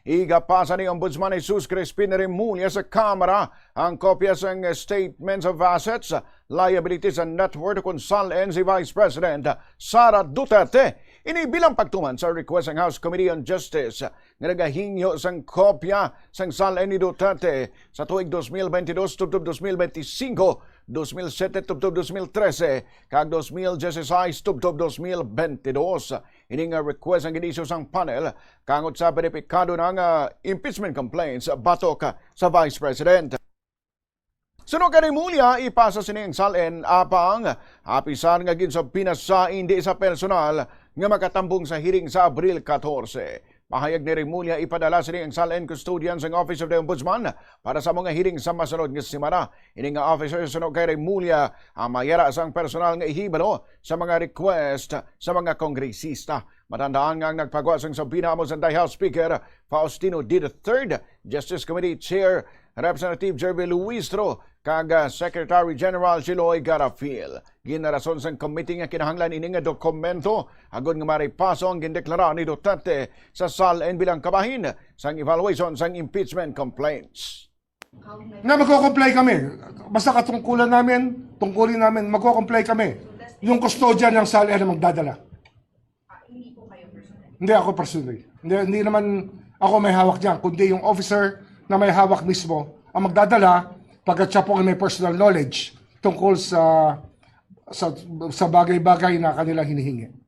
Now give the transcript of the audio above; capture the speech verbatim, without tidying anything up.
Igapasa ni Ombudsman Jesus Crispin Remulla sa Kamara ang kopya sang Statements of Assets, Liabilities and Net Worth kon SALN si Vice President Sara Duterte. Ini bilang pagtuman sa request sang House Committee on Justice nga nagahingyo sang kopya sang SALN ni Duterte sa tuig dos mil twenty-dos tubtob dos mil twenty-cinco, dos mil sete tubtob dos mil trese, kag dos mil dieciséis tubtob dos mil twenty-dos. Ini nga request ang gin-issue sang panel kangot sa beripikado na nga impeachment complaints batok sa Vice President. Suno kay Remulla, ipasa sini ang SALN, apang apisar nga ginsubpoena sa indi sa personal nga makatambong sa hearing sa Abril katorse. Pahayag ni Remulla, ipadala sini ang SALN custodian sang Office of the Ombudsman para sa mga hearing sa masunod nga semana. Ini nga officer, suno kay Remulla, ang mayara sang personal nga ihibalo sa mga request sa mga kongresista. Matandaan nga ang nagpagawa sang subpoena amo sang House Speaker Faustino D the third, Justice Committee Chair Representative Jervie Luistro, kag, ah, Secretary General Chiloy Garafil. Ginrason sang committee nga kinahanglan ini nga dokumento agod nga maripaso ang gindeklara ni Duterte sa SALN bilang kabahin sang evaluation sang impeachment complaints. Na magko-comply kami. Basta katungkulan namin, tungkulin namin, magko-comply kami. Yung kustodya ng SALN ang magdadala. Hindi ako personally. Hindi, hindi naman ako may hawak dyan, kundi yung officer na may hawak mismo ang magdadala pagkat siya po ay may personal knowledge tungkol sa sa, sa bagay-bagay na kanilang hinihingi.